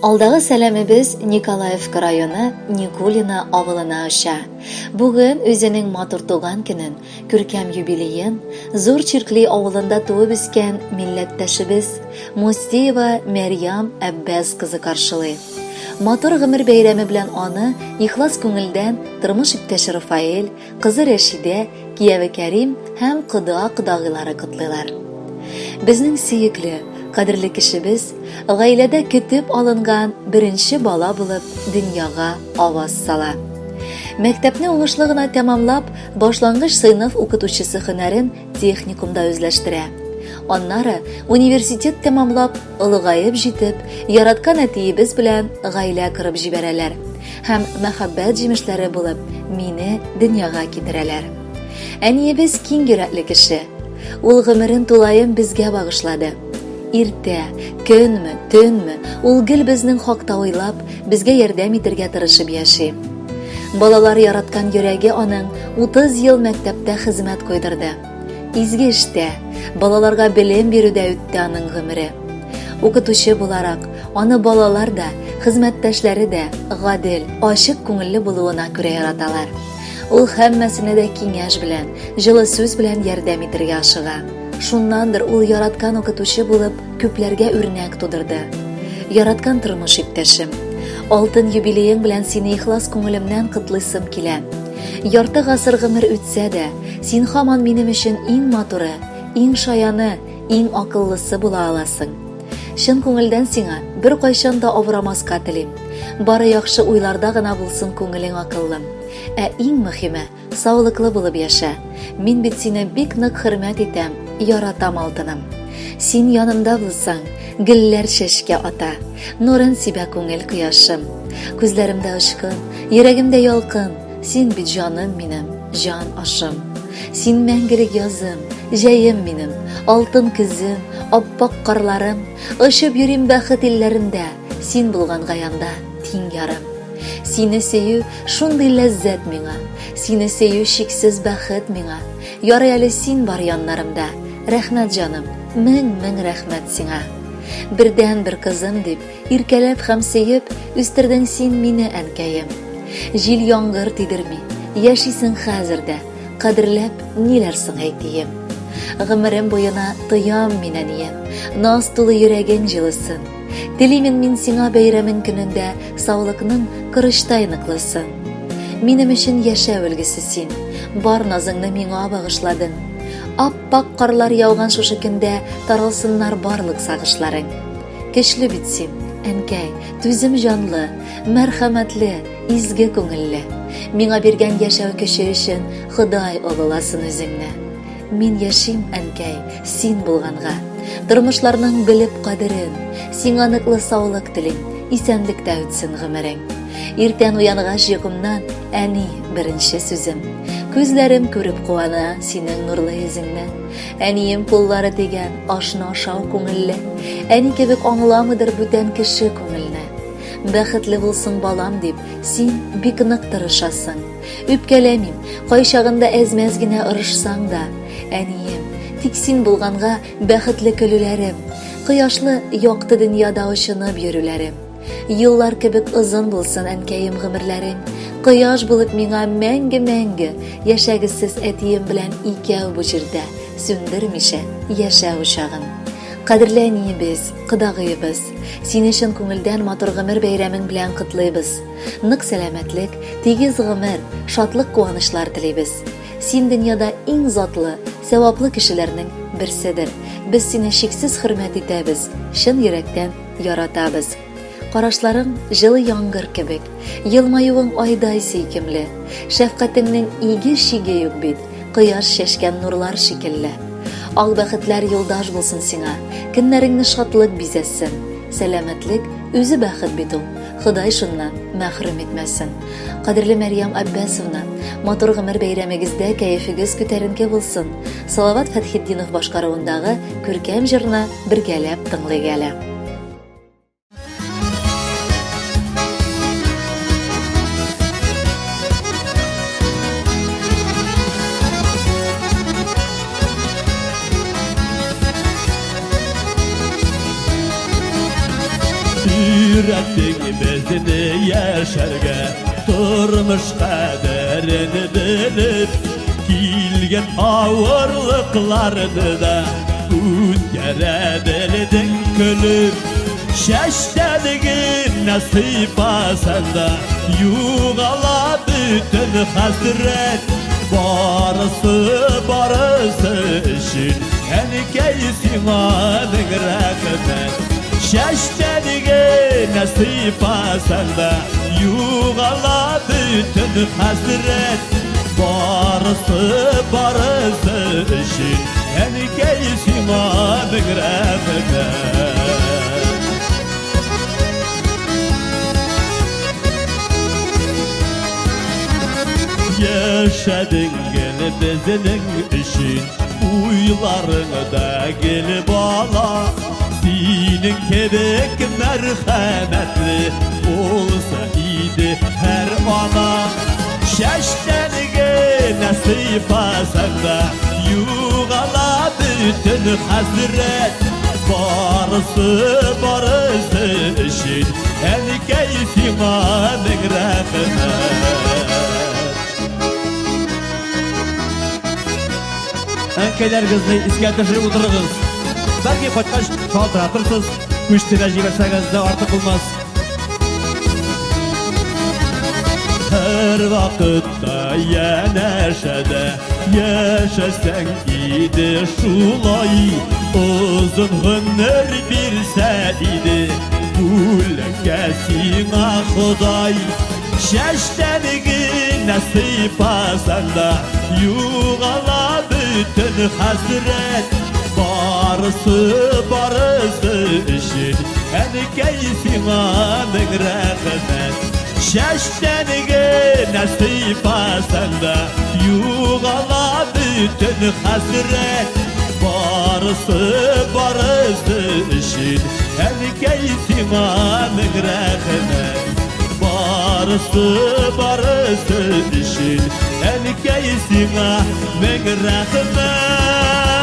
Алдагы сәламебез Николаевка районы Никулино авылына оча. Бүген үзенең матур туган көнен, күркәм юбилеен Зур Чиркли авылында туып үскән милләттәшебез Мустиева Мәрьям Әббәс кызы каршылый. Матур гомер бәйрәме белән аны ихлас күңелдән тормыш иптәше Рафаэль, кызы Рәшидә, кияве Кәрим һәм кода-кодагыйлары котлыйлар. Безнең сөекле, кадерле кешебез гаиләдә көтеп алынган беренче бала булып дөньяга аваз сала. Мәктәпне уңышлы гына тәмамлап, башлангыч сыйныф укытучысы һөнәрен техникумда үзләштерә. Аннары университет тәмамлап, олыгаеп җитеп, яраткан әтиебез белән гаилә корып җибәрәләр һәм мәхәббәт җимешләре булып мине дөньяга китерәләр. Әниебез киң йөрәкле кеше. Ул гомерен тулаем безгә багышлады. Иртә, көнме, төнме, ул гел безнең хакта уйлап, безгә ярдәм итергә тырышып яши. Балалар яраткан йөрәге аның 30 ел мәктәптә хезмәт куйдырды. Изге эштә, балаларга белем бирүдә үтте аның гомере. Укытучы буларак, аны балалар да, хезмәттәшләре дә гадел, ачык күңелле булуына күрә яраталар. Ул һәммәсенә дә киңәш белән, җылы сүз белән ярдәм итергә ашыга. Шуннандыр ул яраткан укытучы булып күпләргә үрнәк тудырды. Яраткан тормыш иптәшем, алтын юбилеең белән сине ихлас күңелемнән котлыйсым килә. Ярты гасыр гомер үтсә дә, син һаман минем өчен иң матуры, иң шаяны, иң акыллысы була аласың. Чын күңелдән сиңа беркайчан да авырамаска телим. Бары яхшы уйларда гына булсын күңелең акыллым. Ә иң мөһиме, Саулыклы булып яшә. Мин бит сине бик нык хөрмәт итәм, яратам, алтыным. Син янымда булсаң, гөлләр чәчкә ата, нурын сибә күңел кояшым. Күзләремдә очкын, йөрәгемдә ялкын, син бит җаным минем, җан ашым. Син мәңгелек язым, җәем минем, алтын көзем, аппак карларым, очып йөрим бәхет илләрендә, син булганга янда тиң ярым. Сине сөю шундый ләззәт миңа. Сине сөю чиксез бәхет миңа. Ярый әле син бар яннарымда. Рәхмәт, җаным, мең-мең рәхмәт сиңа. Бердән-бер кызым дип, иркәләп һәм сөеп, үстердең син мине, әнкәем. Җил-яңгыр тидерми, яшисең хәзер дә, кадерләп ниләр соң әйтием. Гомерем буена тоям мин, әнием, наз тулы йөрәгең җылысын. Телимен мин сиңа бәйрәмең көнендә саулыкның корычтай ныклысын. Минем өчен яшәү өлгесе син, бар назыңны миңа багышладың. Ап-ак карлар яуган шушы көндә таралсыннар барлык сагышларың. Көчле бит син, әнкәй, түзем җанлы, мәрхәмәтле, изге күңелле. Миңа биргән яшәү көче өчен Ходай олыласын үзеңне. Мин яшим, әнкәй, син булганга. Тормышларның белеп кадерен, сиңа ныклы саулык телим, исәнлектә үтсен гомерең. Иртән уянгач йокымнан, әни, беренче сүзем. Күзләрем күреп куана синең нурлы йөзеңне. Әнием куллары тигән ашны ашау күңелле. Әни кебек аңламыдыр бүтән кеше күңелне. Бәхетле булсын балам дип, син бик нык тырышасың. Үпкәләмим, кайчагында әз-мәз генә ырышсаң да, әнием, тик син булганга бәхетле көлүләрем, кояшлы якты дөньяда очынып йөрүләрем. Еллар кебек озын булсын, әнкәем, гомерләрең. Кояш булып миңа мәңге-мәңге яшәгез сез әтием белән икәү бу җирдә, сүндермичә яшәү учагын. Кадерле әниебез, кодагыебыз, сине чын күңелдән матур гомер бәйрәмең белән котлыйбыз. Нык сәламәтлек, тигез гомер, шатлык-куанычлар телибез. Син дөньяда иң затлы, сәваплы кешеләрнең берседер. Без сине чиксез хөрмәт итәбез, чын йөрәктән яратабыз. Карашларың җылы яңгыр кебек, елмаюың айдай сөйкемле. Шәфкатеңнең иге-чиге юк бит, кояш чәчкән нурлар шикелле. Ал бәхетләр юлдаш булсын сиңа, көннәреңне шатлык бизәсен. Сәламәтлек үзе бәхет бит ул. Ходай шуннан мәхрүм итмәсен. Кадерле Мәрьям Аббасовна, матур гомер бәйрәмегездә кәефегез күтәренке булсын. Салават Фәтхетдинов башкаруындагы күркәм җырны бергәләп тыңлыйк әле. Өйрәттең безне яшәргә, тормыш кадерен белеп, килгән авырлыкларны да үткәрә белдең көлеп. Чәчтән генә сыйпасаң да, югала бөтен хәсрәт. Барысы, барысы өчен, әнкәй, сиңа мең рәхмәт. Чәчтән генә сыйпасаң да, югала бөтен хәсрәт. Барысы, барысы өчен, әнкәй, сиңа мең рәхмәт. Яшәдең гел безнең өчен, уйларың да гел бала. Синең кебек мәрхәмәтле булса иде һәр ана. Чәчтән генә сыйпасаң да, югала бөтен хәсрәт. Барысы, барысы өчен, әнкәй, сиңа мең рәхмәт. Әнкәйләрегезне искә төшереп утырыгыз. Бәлки кайткач шалтыратырсыз, почтага җибәрсәгез дә артык булмас. Һәр вакытта янәшәдә яшәсәң иде шулай, озын гомер бирсә иде бүләккә сиңа Ходай. Чәчтән генә сыйпасаң да, югала бөтен хәсрәт. Барысы, барысы өчен, әнкәй, сиңа мең рәхмәт. Чәчтән генә сыйпасаң да, югала бөтен хәсрәт. Барысы, барысы өчен, әнкәй, сиңа мең рәхмәт. Барысы, барысы өчен, әнкәй, сиңа мең рәхмәт.